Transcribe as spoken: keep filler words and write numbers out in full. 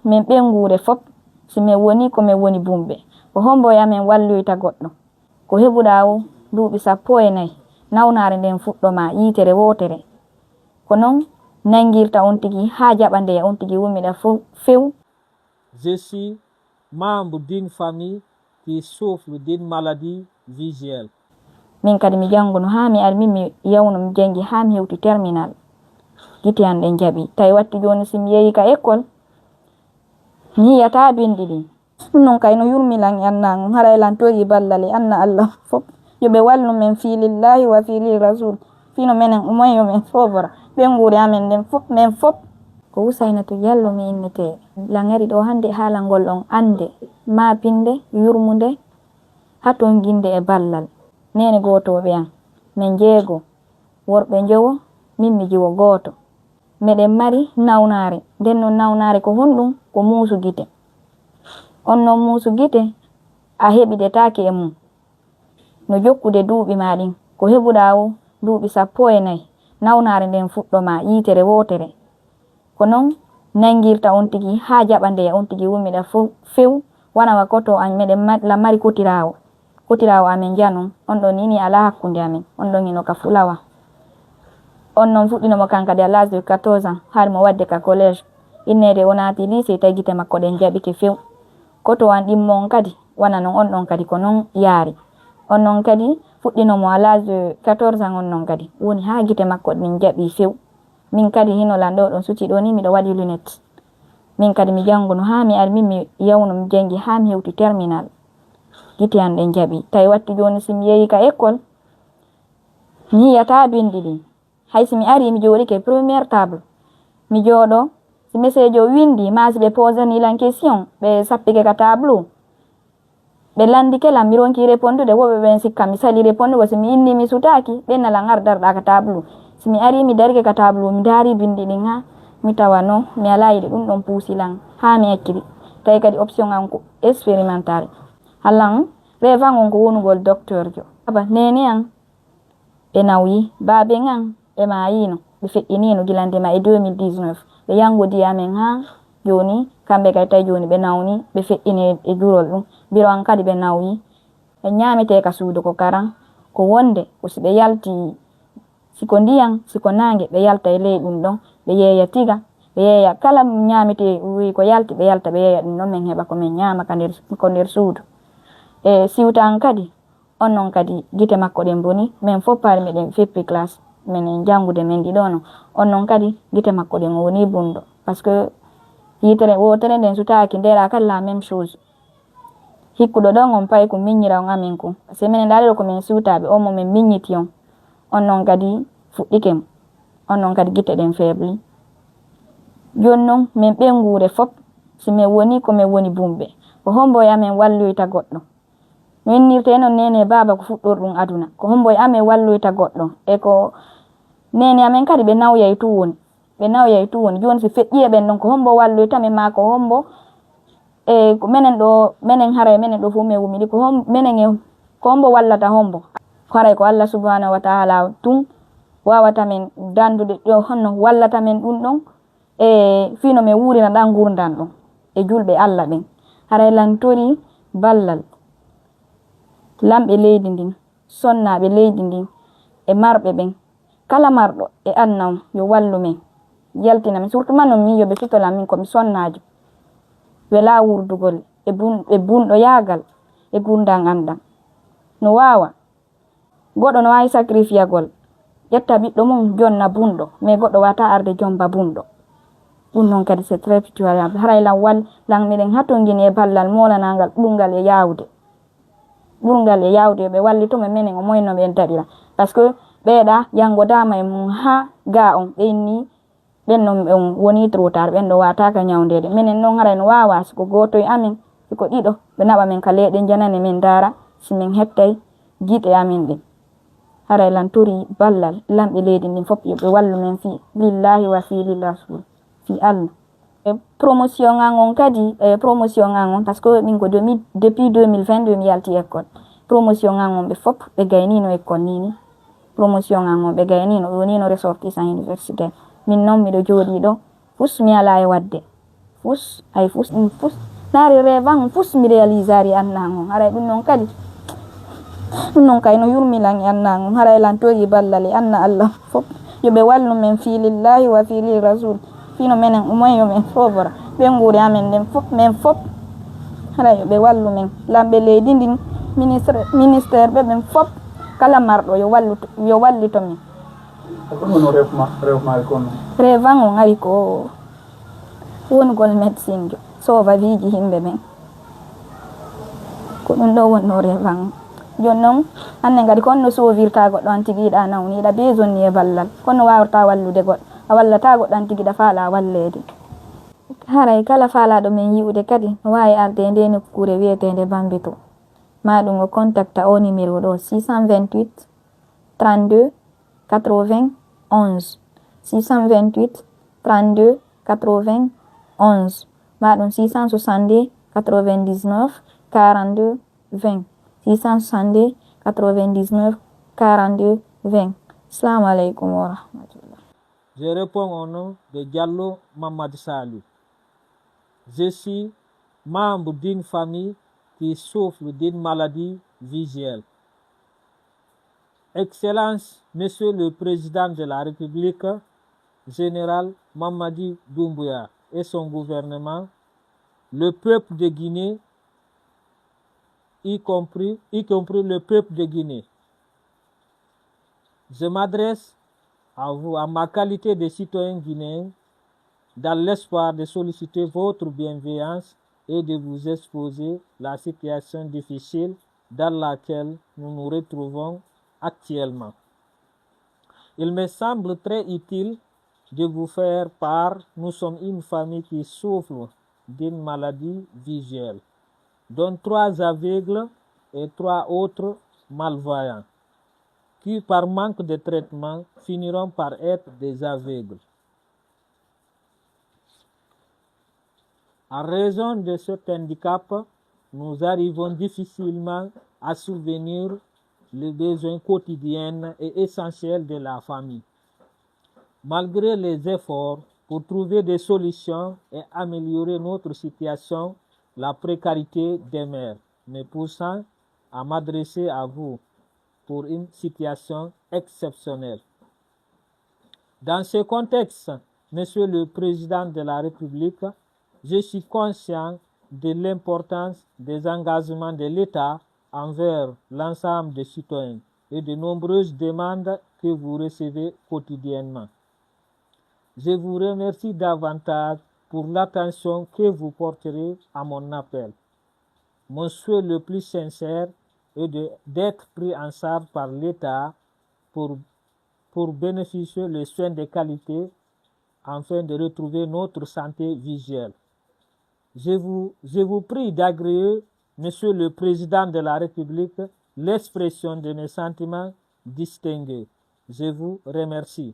Men ɓeynguure fop, si men wonii ko men woni bumɓe, ko hommbo e amen walloyta goɗɗo? Ko heɓuɗaa woo duuɓi sappo e nayi, nawnaare nden fuɗɗomaa yiitere wootere. Ko non nanngirta on tigi haa jaɓa ndeya on tigi wummiɗa few. Je suis membre d'une famille qui souffre d'une maladie visuelle. Min kadi mi jannguno haa mi ari, min mi yawno mi janngi haa mi hewti terminal. Gite an ɗen jaɓi. Tawi watti jooni si mi yehi ka ekkol, mi yi'ataa binndi ɗin. Ɗun non kay no yurmi lan e annaa ngon, haray lan torii ballal e annaa Alla fop, yo ɓe wallu men fii lillaahi wa fii lil rasuul, fii no menen umoy yo men foofora ɓeynguure amen nden fop, men fop. Ko Husaynatu Jallo mi innetee. Lan ari ɗoo hannde e haalangol on annde maapinde, yurmunde, hatonginde e ballal. Neene gootooɓe an, men jeego, worɓe njowo, min mi jiwo gooto. Meɗen mari nawnaare. Nden non nawnaare ko honɗun? Ko muusu gite. On non muusu gite, a heɓidetaake e mun. No jokkude duuɓi maa ɗin. Ko heɓuɗaa woo duuɓi sappo e nayi, nawnaare nden fuɗɗomaa yiitere wootere. Ko non nanngirta on tigi haa jaɓa ndeya on tigi wummiɗa few. Wona wa koto an meɗen lan mari kotiraawo. Kotiraawo amen Jan on, on ɗon nii alaa hakkunde amen, on ɗon hino ka fulawa. On non fuɗɗino mo kan kadi à l'âge de quatorze ans, haari mo waɗde ka collège. Inneede o naati lycée, tawi gite makko ɗen jaɓike few. Koto an ɗimmo on kadi, wona non on ɗon kadi ko non yaari. On non kadi fuɗɗino mo à l'âge de quatorze ans, on non kadi woni haa gite makko ɗen jaɓi few. Min kadi hino lan ɗoo ɗon suti ɗoo nii miɗo waɗi lunette. Min kadi mi jannguno haa mi ari, min mi yawno mi janngi haa mi hewti terminal. Gite an ɗen jaɓi. Tawi watti jooni si mi yehi ka ekkol, mi yi'ataa binndi ɗin. Hay si mi arii mi jooɗike première table, mi jooɗoo, si meseejo winndii maa si ɓe poosanii lan question, ɓe sappike ka tableau, ɓe lanndike lan, mi ronkii repondude, woɓɓe ɓen sikka mi salii repondugo. Si mi innii mi sutaaki, ɓe inna lan ar darɗaa ka tableau. Si mi arii mi darike ka tableau, mi ndaarii binndi ɗin haa mi tawa non mi alaa yiɗde, ɗun ɗon puusi lan haa mi acciti. Tawi kadi option an ko expérimental. Hallan rêve an on ko wonugol docteurjo. Aba neene an ɓe nawyi. Baaben an ɓe maayiino, ɓe feƴƴiniino gila ndema e deux mille dix-neuf. Ɓe yanngodii e amen haa jooni, kamɓe kadi tawi jooni ɓe nawnii, ɓe feƴƴinii e jurol ɗun. Biro an kadi ɓe nawyi. Ɓe ñaametee ka suudu ko karan, ko wonde ko si ɓe yaltii, si ko ndiyan, si ko naange, ɓe yalta e ley ɗun ɗon, ɓe yeeya tiga, ɓe yeeya kala ñaametee, wi ko yalti, ɓe yalta, ɓe yeeya ɗun ɗon, men heɓa ko men ñaama ka nder, ko nder suudu. E siwta an kadi, On non kadi gite makko ɗen boni, men fof paari meɗen feppi classe, menen janngude men ɗiɗo non. On non kadi gite makko ɗen o woni bunɗo, parce que yitere wootere nden sutaaki ndeeraa kadi la même chose. Hikkuɗo ɗon on paykun miññira on amen kun, parce que menen ɗaɗe ɗo ko men suutaaɓe, on mo men miññiti on, on non kadi fuɗɗike mo, on non kadi gite ɗen faible. Jooni non men ɓeynguure fof, si men woni ko men woni bunɓe, ko hombo e amen walloyta goɗɗo? No innirtee non neene e baaba ko fuɗɗorɗun aduna. Ko hombo e amen walloyta goɗɗo? E ko neene amen kadi ɓe nawyay tun woni. Ɓe nawyay tun woni. Jooni si feƴƴii e ɓen ɗon, ko hombo walloyta men maa ko hombo? E ko menen ɗo, menen haray menen ɗo fof men wummiɗi. Ko hom-, menen e ko hombo wallata hombo? Ko haray ko Allah subhanahu wa ta'ala tun wawata men dandude ɗo honno wallata men ɗun ɗon. E fii no men wuurira ndan ngurndan ɗon e julɓe Alla ɓen. Haray lan torii ballal lamɓe leydi ndin, sonnaaɓe leydi ndin e marɓe ɓen. Kala marɗo e aduna on yo wallu men, yaltina men. Surtout man non min yo ɓe suto lan min ko mi sonnaajo, welaa wurdugol e bun-, e bunɗoyaagal e ngurndan an ɗan. No waawa. Goɗɗo no waawi sacrifiagol, ƴetta ɓiɗɗo mun, jonna bunɗo, mais goɗɗo waawataa arde jomba bunɗo. Ɗun non kadi c'est très pitoyable. Haray lan wal-, lan miɗen hatongini e ballal moolanaangal ɓurngal e yaawude. Ɓurngal e yaawude, yo ɓe wallito men, menen o moyen no ɓen daɗira. Parce que ɓee ɗa yanngodaama e mun haa gaa on, ɓe inni Ɓen non ɓen wonii trop tard, ɓen ɗon waataaka ñawndeede. Menen non haray no waawaa, si ko gooto e amen, si ko ɗiɗo, ɓe naɓa men ka leeɗe janane, men ndaara si men heɓtay giɗe amen ɗen. Haray lan torii ballal lamɓe leydi ndin fof, yo ɓe wallu men fii lillaahi wa fii lil rasuul, fii Alla. E promotion an on kadi, e promotion an on, parce que min ko deux mille, depuis deux mille vingt-deux mi yalti école. Promotion an on ɓe fof, ɓe gayniino école nii nii. Promotion an on ɓe gayniino, ɓe woniino ressortissant universitaire. Min non miɗo jooɗii ɗo, fus mi alaa e waɗde. Fus, ay fus, ɗum fus. Naari revan fus mi realisari anna ngon. Haray ɗum non kadi. Ɗum non kay no yurmi lan e anna ngon. Haray lan tori ballal e anna Allah fop. Yo ɓe wallu men fi lillahi wa fi li rasul. Fino menen umoy yo men fobora. Ɓe nguuri amen nden fop, men fop. Haray yo ɓe wallu men. Lamɓe leydi ndin, ministre, ministère ɓe ɓen fop. Kala marɗo yo wallu, yo wallito men. Ko ɗum woni ref ma, ref ma e kono? Revan on ari ko wonugol médecin jo, soova viiji himɓe ɓen. Ko ɗum ɗo wonnoo revan. Jooni non, anne ngadi ko on no soovirta goɗɗo an tigi yiɗa nawni, yiɗa besoin e ballal. Kono waawrata wallude goɗɗo. A wallata goɗɗo an tigi yiɗa faala walleede. Haray kala faalaaɗo men yi'ude kadi no waawi arde e ndee nokkuure wi'eteende Bambito. Maa ɗum o contacta o numéro ɗo, six cent vingt-huit, trente-deux, quatre-vingt-onze. Six cent vingt-huit, trente-deux, quatre-vingt-onze. Maa ɗum six cent soixante-deux, quatre-vingt-dix-neuf, quarante-deux, vingt. Six cent soixante-deux, quatre-vingt-dix-neuf, quarante-deux, vingt. Assalamu alaikum wa rahmatullah. Je réponds au nom de Diallo Mamad Sali. Je suis membre d'une famille qui souffre d'une maladie visuelle. Excellence, Monsieur le Président de la République, Général Mamadi Doumbouya et son gouvernement, le peuple de Guinée, y compris, y compris le peuple de Guinée. Je m'adresse à vous, à ma qualité de citoyen guinéen, dans l'espoir de solliciter votre bienveillance et de vous exposer la situation difficile dans laquelle nous nous retrouvons actuellement. Il me semble très utile de vous faire part, nous sommes une famille qui souffre d'une maladie visuelle, dont trois aveugles et trois autres malvoyants, qui par manque de traitement finiront par être des aveugles. En raison de cet handicap, nous arrivons difficilement à subvenir les besoins quotidiens et essentiels de la famille. Malgré les efforts pour trouver des solutions et améliorer notre situation, la précarité demeure, me poussant à m'adresser à vous pour une situation exceptionnelle. Dans ce contexte, Monsieur le Président de la République, je suis conscient de l'importance des engagements de l'État envers l'ensemble des citoyens et de nombreuses demandes que vous recevez quotidiennement. Je vous remercie davantage pour l'attention que vous porterez à mon appel. Mon souhait le plus sincère est de, d'être pris en charge par l'État pour, pour bénéficier de soins de qualité afin de retrouver notre santé visuelle. Je vous, je vous prie d'agréer, Monsieur le Président de la République, l'expression de mes sentiments distingués. Je vous remercie.